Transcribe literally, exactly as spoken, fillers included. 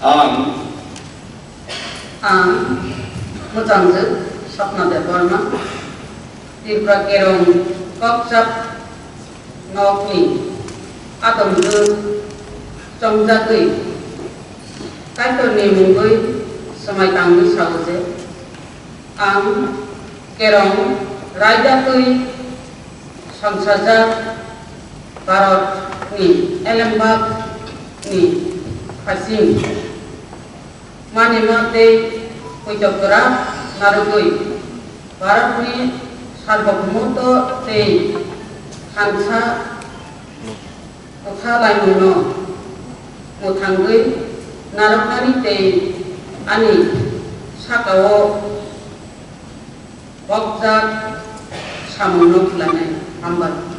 Ang, ang Mwchangjwk Sapna Debbarma, Tripura Kerong Kokchap nokni adongjwk chongjagwi Kaitorni mungwi swmai tangwi sao je, ang Kerong raida twi songchajak Bharatni elembakni phasing manima tei poito kwrak narwgwi Bharatni sarbokhomotw tei thansa kwtha laimungno mwthangwi narwknani tei ani sakao bokjak samungno khlainai. Hambai.